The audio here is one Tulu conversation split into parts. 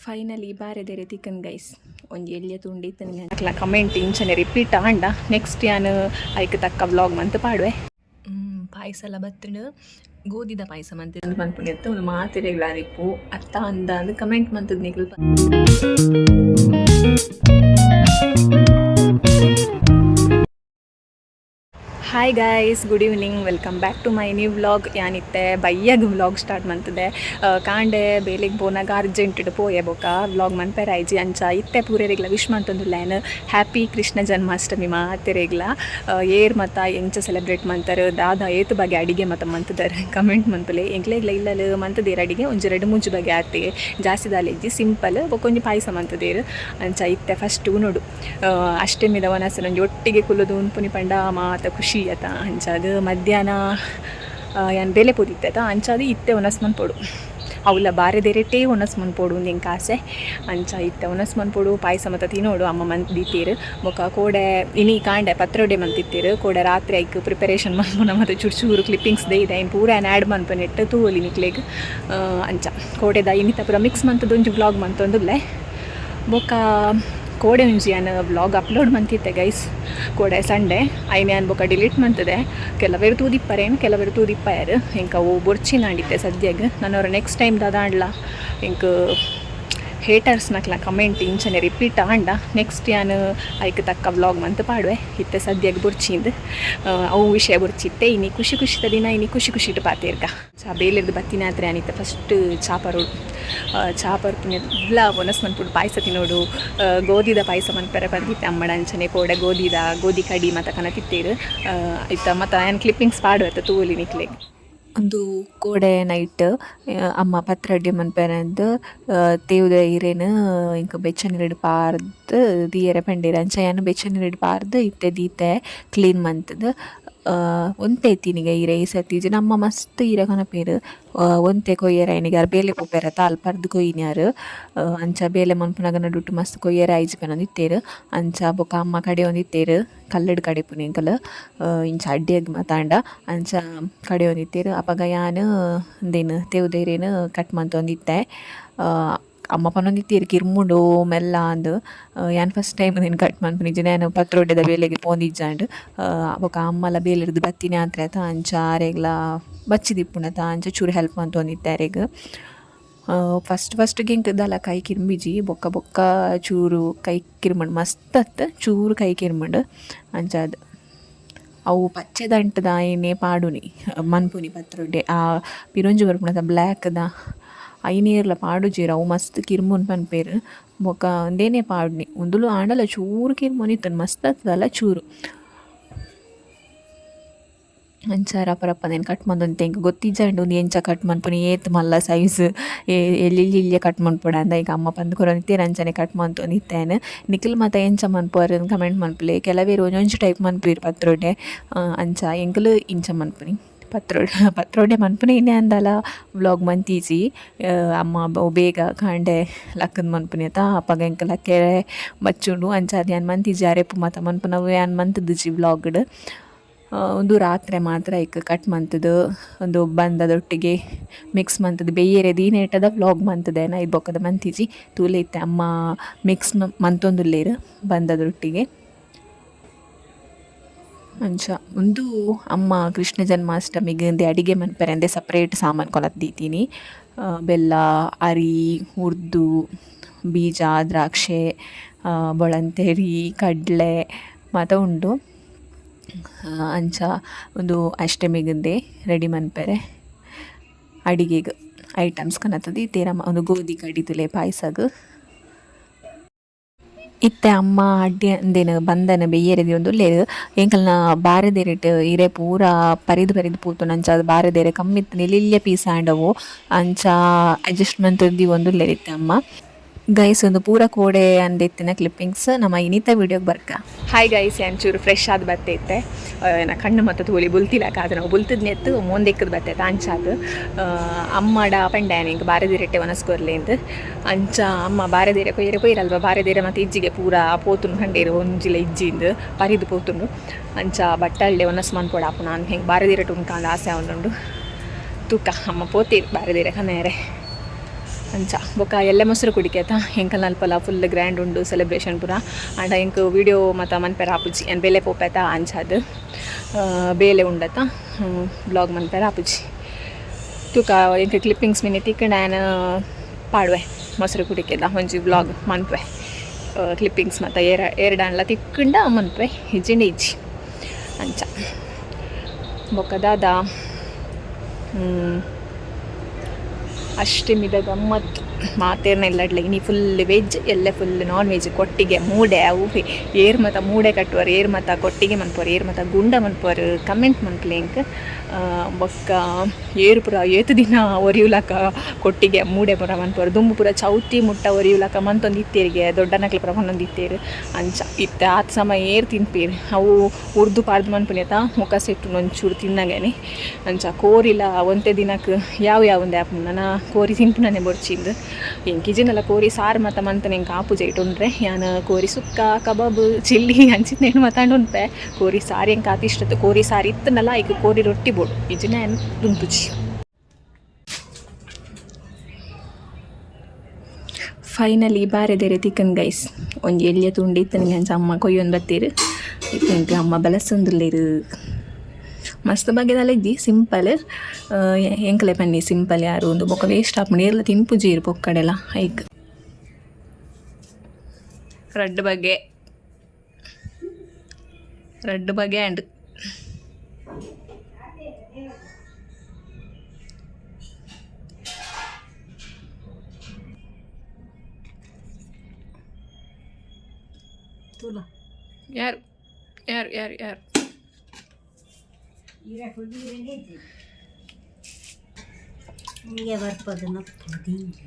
Finally ಬಾರೆದೆರೆ ತಿಕ್ಕನ್ guys. ಒಂಜಿ ಎಲ್ಯ ತುಂಡು ಇತ್ತನ ಕಮೆಂಟ್ ಇಂಚನೆ ರಿಪೀಟ್ ಆಂಡ ನೆಕ್ಸ್ಟ್ ಯಾನ್ ಐಕ್ ತಕ್ಕ ವ್ಲಾಗ್ ಮಂತ್ ಪಾಡುವೆ. ಪಾಯಸ ಎಲ್ಲ ಬತ್ತಂಡು. ಗೋಧಿದ ಪಾಯಸ ಮಂತ್ ಮನ್ಪುನಿತ್ತು. ಒಂದು ಮಾತೆರೆಗ್ಲ ಇಪ್ಪು ಅತ್ತ ಅಂದ ಅಂದ್ ಕಮೆಂಟ್ ಮಂತದ್ ನಿಕುಲು. Hi guys, good evening, welcome back to my new vlog. ಯಾನಿತ್ತೆ ಬಯ್ಯಗ್ ವ್ಲಾಗ್ ಸ್ಟಾರ್ಟ್ ಮಂತದೆ. ಕಾಂಡೆ ಬೇಲೆಗ್ ಪೋನಾಗ ಅರ್ಜೆಂಟ್ ಪೋಯೆ, ಬೊಕ ವ್ಲಾಗ್ ಮನ್ಪೆರ ಆಯ್ಜಿ. ಅಂಚ ಇತ್ತೆ ಪೂರೆರೆಗ್ಲ ವಿಶ್ ಮಂತೊಂದುಲ್ಲೇನ್. ಹ್ಯಾಪಿ ಕೃಷ್ಣ ಜನ್ಮಾಷ್ಟಮಿ ಮಾತೆರೆಗ್ಲ. ಏರ್ ಮತ ಎಂಚ ಸೆಲೆಬ್ರೇಟ್ ಮಂತರ್, ದಾದ ಏತ್ ಬಗೆ ಅಡಿಗೆ ಮತ ಮಂತುದರ್, ಕಮೆಂಟ್ ಮನ್ಪುಲೆ. ಎಂಕ್ಲೆಗ್ಲ ಇಲ್ಲಲ್ ಮಂತುದೇರ್ ಅಡಿಗೆ. ಒಂಜಿ ರಡ್ಡ್ ಮೂಜಿ ಬಗೆ ಆತೆ, ಜಾಸ್ತಿ ದಾಲ ಇಜ್ಜಿ, ಸಿಂಪಲ್. ಬೊಕ ಒಂಜಿ ಪಾಯಸ ಮಂತುದೇರ್. ಅಂಚ ಇತ್ತೆ ಫಸ್ಟ್ ಉನೊಡು. ಅಷ್ಟೆಮಿದ ವನಸನ್ ಒಂಜಿ ಒಟ್ಟಿಗೆ ಕುಲ್ಲುದು ಉನ್ಪುನಿ ಪಂಡ ಮಾತ ಖುಷಿ ಅತ. ಅಂಚಾದ್ ಮಧ್ಯಾಹ್ನ ಯಾನ್ ಬೇಲೆ ಪೋದಿತ್ತೆ ಅತ, ಅಂಚಾದ್ ಇತ್ತೆ ವನಸ್ ಮನ್ಪೊಡು. ಅವುಲ ಬಾರೆದೆರೆಟೇ ವನಸ್ ಮನ್ಪೊಡು ಉಂದು ಎಂಕ್ ಆಸೆ. ಅಂಚ ಇತ್ತೆ ವನಸ್ ಮನ್ಪೊಡು, ಪಾಯಸ ಮತ ತಿನೋಡು. ಅಮ್ಮ ಮಂತ್ ದೀತೆರ್. ಬೊಕ ಕೋಡೆ ಇನಿ ಕಾಂಡೆ ಪತ್ರೊಡೆ ಮಂತಿತ್ತೆರ್. ಕೋಡೆ ರಾತ್ರಿ ಐಕ್ ಪ್ರಿಪರೇಷನ್ ಮನ್ಪುನ ಮತ್ತೆ ಚೂರು ಚೂರು ಕ್ಲಿಪ್ಪಿಂಗ್ಸ್ ದೈದೆ. ಐನ್ ಪೂರ ಯಾನ್ ಆ್ಯಡ್ ಮನ್ಪುನೆಟ್ ತೂವೊಲಿ ನಿಕ್ಲೆಗ್. ಅಂಚ ಕೋಡೆದ ಇನ್ನಿತ ಪೂರ ಮಿಕ್ಸ್ ಮಂತುದು ಒಂಜಿ ವ್ಲಾಗ್ ಮಂತೊಂದುಲ್ಲೆ. ಬೊಕ ಕೋಡೆ ಒಂಜಿ ಯಾನ್ ವ್ಲಾಗ್ ಅಪ್ಲೋಡ್ ಮಂತಿತ್ತೆ ಗೈಸ್. ಕೋಡೆ ಸಂಡೆ. ಐನ್ ಯಾನ್ ಬೊಕ ಡಿಲೀಟ್ ಮಂತದೆ. ಕೆಲವೆರ್ ತೂದಿಪ್ಪರೇನು, ಕೆಲವೆರ್ ತೂದಿಪ್ಪಾಯರ್. ಎಂಕ್ ಅವು ಬೊರ್ಚಿನಾಂಡಿತ್ತೆ ಸದ್ಯಗ್. ನಾನು ನೆಕ್ಸ್ಟ್ ಟೈಮ್ ದಾದಾಂಡ್ಲ ಎಂಕ್ ಹೇಟರ್ಸ್ ನಕ್ಲ ಕಮೆಂಟ್ ಇಂಚನೆ ರಿಪೀಟ್ ಆಂಡ ನೆಕ್ಸ್ಟ್ ಯಾನ್ ಐಕ್ ತಕ್ಕ ವ್ಲಾಗ್ ಮಂತ್ ಪಾಡುವೆ. ಇತ್ತೆ ಸದ್ಯಗ್ ಬೊರ್ಚಿಂದ್, ಅವು ವಿಷಯ ಬೊರ್ಚಿತ್ತೆ. ಇನಿ ಖುಷಿ ಖುಷಿತ ದಿನ, ಇನಿ ಖುಷಿ ಖುಷಿಟ್ ಪಾತೆರ್ಗ. ಚಾ ಬೇಲೆರ್ದು ಬತ್ತಿನ ಆತ್ರೆ ಯಾನಿತ್ತೆ ಫಸ್ಟ್ ಚಾ ಪರೋಡು. ಚಾ ಪರ್ಪುನೆ ಲ ಒನಸ್ ಮನ್ಪುಡು, ಪಾಯಸ ತಿನೋಡು. ಗೋಧಿದ ಪಾಯಸ ಮನ್ಪೆರೆ ಬಂದಿತ್ತೆ ಅಮ್ಮಡ. ಅಂಚನೆ ಕೋಡೆ ಗೋಧಿದ ಗೋಧಿ ಕಡಿ ಮತ ಕನತಿತ್ತೇರು. ಇತ್ತ ಮತ ಯಾನ್ ಕ್ಲಿಪ್ಪಿಂಗ್ಸ್ ಪಾಡುವೆ ಅತ್ತ, ತೂವೊಲಿ ನಿಕ್ಲೆಗ್. ಒಂದು ಕೋಡೆ ನೈಟ್ ಅಮ್ಮ ಪತ್ರಡ್ಡೆ ಮನ್ಪೆರಂದ್ ತೇವುದ ಇರೆನ್ ಎಂಕ್ ಬೆಚ್ಚ ನೀರ್ಡ್ ಪಾರ್ದ್ ದೀಯೆರೆ ಪಂಡೆರ್. ಅಂಚ ಯಾನ್ ಬೆಚ್ಚ ನೀರ್ಡ್ ಪಾರ್ದ್ ಇತ್ತೆ ದೀತೆ ಕ್ಲೀನ್ ಮಂತುದು. ಒಂತೆ ಇತ್ತಿನಿಗೆ ಇರೆ ಈ ಸರ್ತಿ. ನಮ್ಮ ಮಸ್ತ್ ಇರೆ ಕನಪೆರ್. ಒಂತೆ ಕೊಯ್ಯೆರೆ ಆಯ್ನಿಗೆ. ಆರ್ ಬೇಲೆ ಪೋಪೆರತ, ಅಲ್ಪರ್ದ್ ಕೊಯ್ಯಿನಾರ್. ಅಂಚ ಬೇಲೆ ಮನ್ಪುನಗ ನಡುಟು ಮಸ್ತ್ ಕೊಯ್ಯೆರೆ ಆಯ್ಜಿ ಪನೊಂದಿತ್ತೆರ್. ಅಂಚ ಬೊಕ ಅಮ್ಮ ಕಡೆಯೊಂದಿತ್ತೆರ್. ಕಲ್ಲುಡ್ ಕಡೆಪುನಿ ಎಂಕುಲು ಇಂಚ ಅಡ್ಯಗ್ ಮಾತಾಂಡ. ಅಂಚ ಕಡೆಯೊಂದಿತ್ತೆರ್. ಅಪಗ ಯಾನ್ ಉಂದೆನ್ ತೇವುದ ಇರೆನ್ ಕಟ್ ಮಂತೊಂದಿತ್ತೆ. ಅಮ್ಮ ಪನೊಂದಿತ್ತೆರ್ ಕಿರ್ಮುಂಡು ಮೆಲ್ಲ ಅಂದ್. ಯಾನ್ ಫಸ್ಟ್ ಟೈಮ್ ಉಂದೆನ್ ಕಟ್ ಮನ್ಪುನಿಜ್ಜಿ. ಯಾನ್ ಪತ್ರೊಡೆದ ಬೇಲೆಗ್ ಪೋಂದಿಜ್ಜಾಂಡ್. ಬೊಕ ಅಮ್ಮಲ ಬೇಲೆರ್ದ್ ಬತ್ತಿನ ಆತ್ರೆ ಅತ, ಅಂಚ ಆರೆಗ್ಲ ಬಚ್ಚಿದಿಪ್ಪುಂಡತ, ಅಂಚ ಚೂರು ಹೆಲ್ಪ್ ಮಂತೊಂದಿತ್ತೆ ಅರೆಗ್. ಫಸ್ಟ್ ಫಸ್ಟ್ ಎಂಕ್ ದಾಲ ಕೈ ಕಿರ್ಂಬಿಜಿ. ಬೊಕ್ಕ ಬೊಕ್ಕ ಚೂರು ಕೈ ಕಿರ್ಮುಂಡು. ಮಸ್ತ್ ಅತ್ತ್, ಚೂರು ಕೈ ಕಿರ್ಮುಂಡು. ಅಂಚಾದ್ ಅವು ಪಚ್ಚೆ ದಂಟದ ಐನೆ ಪಾಡುನಿ ಮನ್ಪುನಿ ಪತ್ರೊಡೆ. ಆ ಪಿರೊಂಜಿ ಬರ್ಪುಂಡತ ಬ್ಲ್ಯಾಕ್ದ, ಐನೇರ್ಲ ಪಾಡುಜೆರ್. ಅವು ಮಸ್ತ್ ಕಿರ್ಮುನ್ ಪನ್ಪೆರ್. ಬೊಕ ಉಂದೇನೆ ಪಾಡುನಿ. ಉಂದುಲು ಆಂಡಲ ಚೂರು ಕಿರ್ಮೊಂದಿತ್ತುಂಡು, ಮಸ್ತ್ ಅತ್ತದಲ್ಲ, ಚೂರು. ಅಂಚ ರಪ ರಪ ನೆನ್ ಕಟ್ ಮಂತೊಂದಿತ್ತೆ. ಎಂಕ್ ಗೊತ್ತಿಜ್ಜಾಂಡ್ ಉಂದು ಎಂಚ ಕಟ್ ಮನ್ಪುನಿ, ಏತ್ ಮಲ್ಲ ಸೈಜ್, ಎಲ್ಯ ಎಲ್ಯ ಕಟ್ ಮನ್ಪೊಡಂದ. ಈಗ ಅಮ್ಮ ಪಂದ್ ಕೊರೊಂದಿತ್ತೆರ್, ಅಂಚನೆ ಕಟ್ ಮಂತೊಂದಿತ್ತೆ ಯಾನ್. ನಿಕುಲು ಮಾತ ಎಂಚ ಮನ್ಪುವರ್ ಕಮೆಂಟ್ ಮನ್ಪುಲೆ. ಕೆಲವೆರ್ ಒಂಜೊಂಜಿ ಟೈಪ್ ಮನ್ಪುವೆರ್ ಪತ್ರೊಡೆ. ಅಂಚ ಎಂಕುಲು ಇಂಚ ಮನ್ಪುನಿ ಪತ್ರೊಡೆ. ಪತ್ರೊಡೆ ಮನ್ಪುನೆ ಇನಿ ಅಂದಲ ವ್ಲಾಗ್ ಮಂತಿಜಿ. ಅಮ್ಮ ಬೇಗ ಕಾಂಡೆ ಲಕ್ಕುದ್ ಮನ್ಪುನಿ ಅತ, ಅಪಗ ಎಂಕ್ ಲಕ್ಕೆರೆ ಬಚ್ಚುಂಡು. ಅಂಚಾದ್ ಯಾನ್ ಮಂತಿಜಿ. ಅರೆಪು ಮಾತ ಮನ್ಪುನವು ಯಾನ್ ಮಂತುದುಜಿ ವ್ಲಾಗ್ಡ್. ಉಂದು ರಾತ್ರೆ ಮಾತ್ರ ಐಕ್ ಕಟ್ ಮಂತುದು ಉಂದು ಬಂದದೊಟ್ಟಿಗೆ ಮಿಕ್ಸ್ ಮಂತುದು ಬೆಯ್ಯೆರೆ ದೀನೇಟದ ವ್ಲಾಗ್ ಮಂತುದೇನ. ಐದು ಬೊಕ್ಕದ ಮಂತಿಜಿ. ತೂಲೆ, ಇತ್ತೆ ಅಮ್ಮ ಮಿಕ್ಸ್ ಮಂತೊಂದುಲ್ಲೆರ್ ಬಂದದೊಟ್ಟಿಗೆ. ಅಂಚ ಉಂದು ಅಮ್ಮ ಕೃಷ್ಣ ಜನ್ಮಾಷ್ಟಮಿಗ್ ಇಂದೆ ಅಡಿಗೆ ಮನ್ಪೆರೆ ಅಂದೆ ಸಪ್ರೇಟ್ ಸಾಮಾನ್ ಕೊನತ್ ದೀತೀನಿ. ಬೆಲ್ಲ, ಅರಿ, ಉರ್ದು, ಬೀಜ, ದ್ರಾಕ್ಷೆ, ಬೊಳಂತೆರಿ, ಕಡಲೆ ಮಾತ ಉಂಡು. ಅಂಚ ಉಂದು ಅಷ್ಟೆಮಿಗಿಂದೆ ರೆಡಿ ಮನ್ಪೆರೆ ಅಡಿಗೆಗ್ ಐಟಮ್ಸ್ ಕನತ್ ದೀತೆರ್ ಅಮ್ಮ. ಉಂದು ಗೋಧಿ ಕಡಿತುಲೆ ಪಾಯ್ಸಗ್. ಇತ್ತೆ ಅಮ್ಮ ಅಡ್ಡೆ ಉಂದೆನ್ ಬಂದನ ಬೆಯ್ಯೆರೆ ದೀವೊಂದುಲ್ಲೆರ್. ಎಂಕಲ್ನ ಬಾರೆದಿರೆಟ್ ಇರೆ ಪೂರ ಪರಿದ್ ಪರಿದ್ ಪೋತುಂಡು. ಅಂಚಾದ್ ಬಾರೆದಿರೆ ಕಮ್ಮಿ ಇತ್ತ್ಂಡ್, ಎಲ್ಯ ಪೀಸ್ ಆಂಡವು. ಅಂಚ ಅಡ್ಜಸ್ಟ್ ಮಂತ್ ದೀವೊಂದುಲ್ಲೆರ್ ಇತ್ತೆ ಅಮ್ಮ. ಗೈಸ್, ಉಂದು ಪೂರ ಕೋಡೆ ಅಂದಿತ್ತಿನ ಕ್ಲಿಪ್ಪಿಂಗ್ಸ್. ನಮ್ಮ ಇನಿತ ವಿಡಿಯೋಗೆ ಬರ್ಕ. ಹಾಯ್ ಗೈಸ್, ಯಾನ್ ಚೂರು ಫ್ರೆಶ್ ಆದ್ ಬತ್ತೆ ಇತ್ತೆ. ನಾ ಕಣ್ಣು ಮತ್ತು ತೂಲಿ ಬುಲ್ತಿಲಕ ಅದು. ನಾವು ಬುಲ್ತದ ನೆತ್ತು ಮೋಂದೆಕ್ಕದ ಬತ್ತೆ ಅಂಚಾದ್. ಅಮ್ಮಡ ಪಂಡೆ ಎಂಕ್ ಬಾರೆದಿರೆಟ್ಟೆ ವನಸ್ ಕೊರ್ಲೇಂದ್. ಅಂಚ ಅಮ್ಮ ಬಾರೆದಿರೆ ಕೊಯ್ಯರೆ ಕೊಯ್ಯರಲ್ವ. ಬಾರೆದಿರೆ ಮತ್ತು ಇಜ್ಜಿಗೆ ಪೂರ ಪೋತುಂಡು ಪಂಡೇರು, ಒಂಜಿಲ ಇಜ್ಜಿಂದು ಪರಿದು ಪೋತುಂಡು. ಅಂಚ ಬಟ್ಟಲ್ಡೆ ವನಸ್ ಮನ್ಪೊಡು ಆಪುನ ಹೆಂಗೆ ಬಾರೆದಿರೆಟ್ ಉಂಕಾಂದ್ ಆಸೆ ಆವೊಂದುಂಡು. ತೂಕ, ಅಮ್ಮ ಪೋತೀರ್ ಬಾರೆದಿರೆ ಕನೇರೆ. ಅಂಚ ಬೊಕ ಎಲ್ಲೆ ಮೊಸರು ಕುಡಿಕೆತ ಎಂಕಲ್ನ ಅಲ್ಪಲ ಫುಲ್ ಗ್ರ್ಯಾಂಡ್ ಉಂಡು ಸೆಲೆಬ್ರೇಷನ್ ಪೂರ. ಆಂಡ ಎಂಕ್ ವೀಡಿಯೋ ಮಾತ ಮನ್ಪೆರೆ ಆಪುಜಿ, ಯಾನ್ ಬೇಲೆ ಪೋಪೆತ ಅಂಚಾದ್ ಬೇಲೆ ಉಂಡತ ವ್ಲಾಗ್ ಮನ್ಪೆರೆ ಆಪುಜಿ. ತೂಕ ಎಂಕ್ ಕ್ಲಿಪ್ಪಿಂಗ್ಸ್ ಮಿನಿ ತಿಕ್ಕಂಡ ಯಾನ್ ಪಾಡುವೆ, ಮೊಸರು ಕುಡಿಕೆದ ಒಂಜಿ ವ್ಲಾಗ್ ಮನ್ಪುವೆ. ಕ್ಲಿಪ್ಪಿಂಗ್ಸ್ ಮಾತ ಏರ ಏರ್ಡಾಂಡ್ಲ ತಿಕ್ಕಂಡ ಮನ್ಪುವೆ, ಇಜ್ಜಿಂಡ ಇಜ್ಜಿ. ಅಂಚ ಬೊಕ್ಕ ದಾದ ಅಷ್ಟೆಮಿದ ಗಮ್ಮತ್ತು ಮಾತೇರ್ನ ಇಲ್ಲಡ್ಲೆ. ಇನಿ ಫುಲ್ ವೆಜ್ ಎಲ್ಲೆ ಫುಲ್ ನಾನ್ ವೆಜ್. ಕೊಟ್ಟಿಗೆ ಮೂಡೆ ಅವು ಏರ್ ಮತ ಮೂಡೆ ಕಟ್ಟುವರು, ಏರ್ ಮತ ಕೊಟ್ಟಿಗೆ ಮನ್ಪುವರು, ಏರ್ ಮತ ಗುಂಡ ಮನ್ಪುವರು, ಕಮೆಂಟ್ ಮನ್ಪುಲೆ ಎಂಕ್. ಬೊಕ್ಕ ಏರ್ ಪೂರ ಏತ್ ದಿನ ಒರಿಯುಲಕ ಕೊಟ್ಟಿಗೆ ಮೂಡೆ ಪೂರ ಮನ್ಪುವರು. ದುಂಬು ಪೂರ ಚೌತಿ ಮುಟ್ಟ ಒರಿಯುಲಕ ಮಂತೊಂದು ಇತ್ತೆರಿಗೆ, ದೊಡ್ಡನಕ್ಲು ಪೂರ ಪನೊಂದಿತ್ತೆರ್. ಅಂಚ ಇತ್ತೆ ಆತ್ ಸಮಯ ಏರ್ ತಿನ್ಪೇರ್? ಅವು ಉರ್ದು ಪಾಡ್ದು ಮನ್ಪುನೇತ ಮುಖ ಸೆಟ್ಟು ಒಂಚೂರು ತಿನ್ನಗನೆ. ಅಂಚ ಕೋರಿಲ ಒಂತೆ ದಿನಕ್ ಯಾವ ಯಾವಂದೆ ಆಪುಂಡು, ನನ ಕೋರಿ ತಿನ್ಪುನನೆ ಬೊರ್ಚಿಂದ್. ಎಂಕ್ ಇಜಿಂಡಲ ಕೋರಿ ಸಾರು ಮಾತ ಮಂತನೆ ಎಂಕ್ ಆಪುಜಿ ಉಂಡ್ರೆ. ಯಾನ್ ಕೋರಿ ಸುಕ್ಕ, ಕಬಾಬ್, ಚಿಲ್ಲಿ ಅಂಚಿನ ಮಾತಾಂಡ ಉನ್ಪೆ. ಕೋರಿ ಸಾರು ಎಂಕ್ ಆತ್ ಇಷ್ಟ. ಕೋರಿ ಸಾರು ಇತ್ತುಂಡಲ ಐಕ್ ಕೋರಿ ರೊಟ್ಟಿ ಬೋಡು, ಇಜಿಂಡ ಯಾನ್ ಉನ್ಪುಜಿ. Finally ಬಾರೆದೆರೆ ತಿಕ್ಕನ್ guys. ಒಂಜಿ ಎಲ್ಯ ತುಂಡು ಇತ್ತನಿಗೆ ಅಂಚ ಅಮ್ಮ ಕೊಯ್ಯೊಂದು ಬತ್ತೀರು. ಇತ್ತೆ ಎಂಕ್ ಅಮ್ಮ ಬಲಸೊಂದುಲ್ಲೆರ್. ಮಸ್ತ್ ಬಗೆದಲ್ಲ ಇಜ್ಜಿ, ಸಿಂಪಲ್. ಎಂಕಲೆ ಪನ್ನಿ ಸಿಂಪಲ್ ಯಾರು ಉಂದು ಬೊಕ್ಕ ವೇಸ್ಟ್ ಆಪುಂಡು, ಏರ್ಲ ತಿನ್ಪುಜೀರು ಪೊಕ್ಕಡೆಲ ಐಕ್. ರಡ್ಡ್ ಬಗೆ, ರಡ್ಡ್ ಬಗೆ ಆಂಡ್. ಯಾರು ಯಾರು ಯಾರು ಯಾರು? ಮುಂಗೆ ಬರ್ಪದನ ಪದಿಂಗಿ.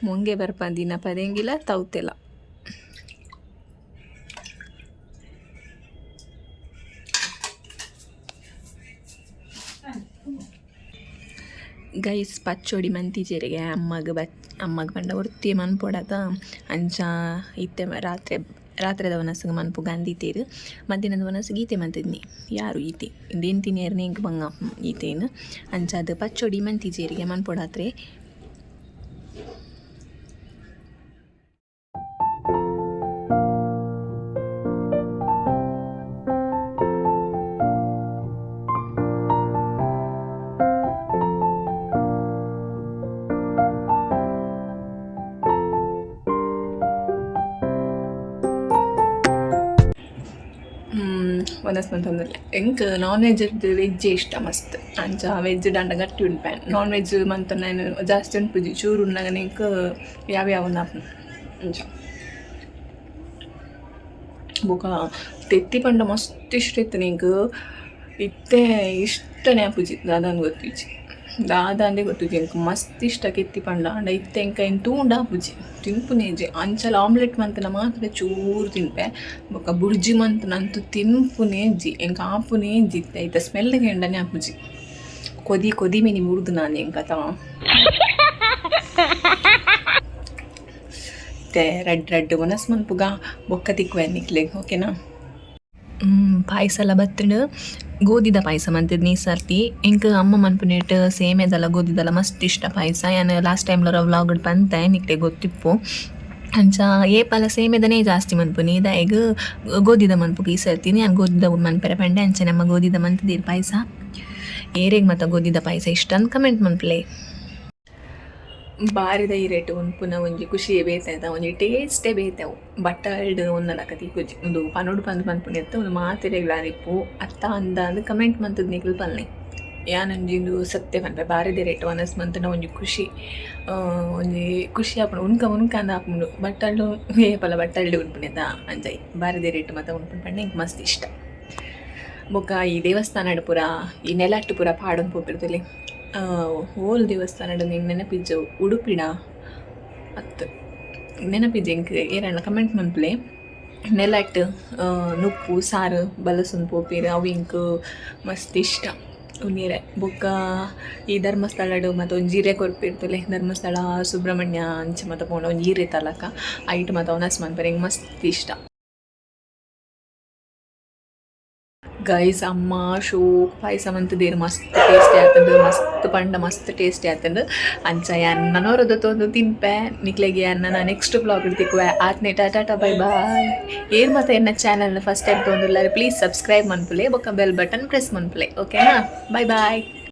ಮುಂಗೆ ಬರ್ಪಂದಿನ ಪದೆಂಗಿಲ ತೌತೆಲ. ಗೈಸ್, ಪಚ್ಚೊಡಿ ಮಂತಿಜೆರಿಗೆ ಅಮ್ಮಗ್ ಬಚ್ ಅಮ್ಮಗ್ ಪಂಡ ಒರ್ತಿ ಮನ್ಪೊಡತ. ಅಂಚ ಇತ್ತೆ ರಾತ್ರೆ ರಾತ್ರೆದ ವನಸ್ಗ್ ಮನ್ಪುಗ ಅಂದಿತ್ತೆರ್. ಮಧ್ಯಾಹ್ನದ ವನಸ್ಗ್ ಈತೆ ಮಂತಿದ್ನಿ ಯಾರು ಈತೆ ಇಂದೇನು ತಿನಿಯರ್ನೆ ಎಂಕ್ ಬಂಗ ಈತೇನು. ಅಂಚಾದ್ ಪಚ್ಚೊಡಿ ಮಂತಿಜೆರಿಗೆ ಮನ್ಪೊಡಾತ್ರೆ. ವನಸ್ ಮಂತೊಂದುಲ್ಲೆ. ಎಂಕ್ ನಾನ್ ವೆಜ್ ವೆಜ್ಜೇ ಇಷ್ಟ ಮಸ್ತ್. ಅಂಚ ವೆಜ್ ದಂಡ ಗಟ್ಟಿ ಉನ್ಪೆ. ನಾನ್ ವೆಜ್ ಮಂತ ನಾನು ಜಾಸ್ತಿ ಉನ್ಪುಜಿ, ಚೂರು ಉನ್ನಗನೆ ಎಂಕ್ ಯಾವ ಯಾವ ಅಂಚ. ಬೊಕ ತೆತ್ತಿ ಪಂಡ ಮಸ್ತ್ ಇಷ್ಟ ಇತ್ತು ಎಂಕ್. ಇತ್ತೆ ಇಷ್ಟನೇ ಆಪುಜಿ, ದಾದಾಂದ್ ಗೊತ್ತಿಜ್ಜಿ, ದಾದಾಂದೇ ಗೊತ್ತಿಜ್ಜಿ. ಎಂಕ್ ಮಸ್ತ್ ಇಷ್ಟ ಕೆತ್ತಿ ಪಂಡ. ಆಂಡ ಇತ್ತೆ ಎಂಕ್ ಐನ್ ತೂಂಡ ಆಪುಜಿ, ತಿನ್ಪುನೇ ಇಜ್ಜಿ. ಅಂಚಲ ಆಮ್ಲೆಟ್ ಮಂತುಂಡ ಮಾತ್ರ ಚೂರು ತಿನ್ಪೆ. ಬೊಕ ಬುರ್ಜಿ ಮಂತುಂಡ ಅಂತೂ ತಿನ್ಪುನೇ ಇಜ್ಜಿ, ಎಂಕ್ ಆಪುನೇ ಇಜ್ಜಿ. ಇತ್ತೆ ಐತ ಸ್ಮೆಲ್ ಕೇಂಡನೆ ಆಪುಜಿ. ಕೊದಿ ಕೊದಿ ಮಿನಿ ಮುರ್ದು ನಾನು ಎಂಕ್ ಅತ. ಇತ್ತೆ ರಡ್ಡ್ ರಡ್ಡ್ ವನಸ್ ಮನ್ಪುಗ, ಬೊಕ್ಕ ತಿಕ್ಕುವೆ ನಿಕ್ಲೆಗ್, ಓಕೆನಾ? ಪಾಯಸ ಎಲ್ಲ ಬತ್ತುಂಡು. ಗೋಧಿದ ಪಾಯಸ ಮಂತಿದ್ನಿ ಈ ಸರ್ತಿ. ಎಂಕ್ ಅಮ್ಮ ಮನ್ಪುನೇಟ್ ಸೇಮೆದಲ ಗೋಧಿದಲ ಮಸ್ತ್ ಇಷ್ಟ ಪಾಯಸ. ಯಾನ್ ಲಾಸ್ಟ್ ಟೈಮ್ ಲರ ವ್ಲಾಗ್ ಪಂತೆ, ನಿಕ್ಲೆಗ್ ಗೊತ್ತಿಪ್ಪು. ಅಂಚ ಏಪಲ ಸೇಮೆದನೇ ಜಾಸ್ತಿ ಮನ್ಪುನಿ, ದಾಯೆಗ್ ಗೋಧಿದ ಮನ್ಪುಗ ಈ ಸರ್ತಿ ಯಾನ್ ಗೋಧಿದ ಮನ್ಪೆರೆ ಪಂಡೆ. ಅಂಚ ನಮ್ಮ ಗೋಧಿದ ಮಂತಿದೀರ್ ಪಾಯಸ. ಏರೆಗ್ ಮತ ಗೋಧಿದ ಪಾಯಸ ಇಷ್ಟ ಅಂತ ಕಮೆಂಟ್ ಮನ್ಪುಲೆ. ಬಾರಿದ ಇರೆಟ್ ಉನ್ಪುನ ಒಂಜಿ ಖುಷಿಯೇ ಬೇತೆ ಆಯ್ತಾ, ಒಂಜಿ ಟೇಸ್ಟೇ ಬೇತೆ ಅವು. ಬಟ್ಟಲ್ಡ್ ಉನ್ನಲಕ ತಿಕ್ಕುಜಿ. ಉಂದು ಪನೊಡು ಪಂದ್ ಪನ್ಪುನೆತ್ತ ಉಂದು ಮಾತೆರೆಗ್ಲ ಆದಿಪ್ಪು ಅತ್ತ ಅಂದ ಅಂದ್ ಕಮೆಂಟ್ ಮಂತುದು ನಿಕುಲು ಪನ್ಲೆ. ಯಾನೊಂಜಿ ಉಂದು ಸತ್ಯ ಪನ್ಪೆ, ಬಾರಿದ ಇರೆಟ್ ವನಸ್ ಮಂತುಂಡ ಒಂಜಿ ಖುಷಿ, ಒಂಜಿ ಖುಷಿ ಆಪುಂಡು. ಉನ್ಕ ಉನ್ಕ ಅಂದ್ ಆಪುಂಡು. ಬಟ್ಟಲ್ಡ್ ಏಪಲ ಬಟ್ಟಲ್ಡ್ ಉನ್ಪುನೆತ ಅಂಚ ಬಾರಿದ ಇರೆಟ್ ಮಾತ ಉನ್ಪುನ ಪಂಡ ಎಂಕ್ ಮಸ್ತ್ ಇಷ್ಟ. ಬೊಕ್ಕ ಈ ದೇವಸ್ಥಾನಡ್ ಪೂರ ಈ ನೆಲಟ್ ಪೂರ ಪಾಡೊಂದು ಪೋಪಿರ್ತಲೆ. ಓಲ್ ದೇವಸ್ಥಾನಡ್ ಎಂಕ್ ನೆನಪಿಜ್ಜ, ಉಡುಪಿಡ ಅತ್ತ್ ನೆನಪಿಜ್ಜ ಎಂಕ್. ಏರಾಂಡ ಕಮೆಂಟ್ ಮನ್ಪುಲೆ. ನೆಲಟ್ ನುಪ್ಪು ಸಾರು ಬಲಸೊಂದು ಪೋಪೆರ್, ಅವು ಎಂಕ್ ಮಸ್ತ್ ಇಷ್ಟ ಉನಿಯೆರೆ. ಬೊಕ್ಕ ಈ ಧರ್ಮಸ್ಥಳಡ್ ಮಾತ ಒಂಜಿ ಇರೆ ಕೊರ್ಪೆರ್ ತೂಲೆ, ಧರ್ಮಸ್ಥಳ ಸುಬ್ರಹ್ಮಣ್ಯ ಅಂಚ ಮಾತ ಪೋಂಡ ಒಂಜಿ ಇರೆ ತಲಕ ಐಟ್ ಮಾತ ವನಸ್ ಮನ್ಪೆರೆ ಎಂಕ್ ಮಸ್ತ್ ಇಷ್ಟ. ಗೈಸ್, ಅಮ್ಮ ಶೋಕ್ ಪಾಯಸ ಮಂತುದೆರ್. ಮಸ್ತ್ ಟೇಸ್ಟಿ ಆತುಂಡು. ಮಸ್ತ್ ಪಂಡ ಮಸ್ತ್ ಟೇಸ್ಟಿ ಆತುಂಡು. ಅಂಚ ಯಾನ್ ನನೊರದ ತೊಂದು ತಿನ್ಪೆ. ನಿಕ್ಲೆಗೆ ಯಾನ್ ನೆಕ್ಸ್ಟ್ ವ್ಲಾಗ್ ತಿಕ್ಕುವೆ. ಆತ್ನೆ ಟಾಟಾ, ಬೈ ಬಾಯ್. ಏರ್ ಮಾತ ಎನ್ನ ಚಾನಲ್ ಫಸ್ಟ್ ಟೈಮ್ ತೊಂದುಲ್ಲಾರೆ, ಪ್ಲೀಸ್ ಸಬ್ಸ್ಕ್ರೈಬ್ ಮನ್ಪುಲೆ ಬೊಕ್ಕ ಬೆಲ್ ಬಟನ್ ಪ್ರೆಸ್ ಮನ್ಪುಲೆ. ಓಕೆನಾ? Bye bye.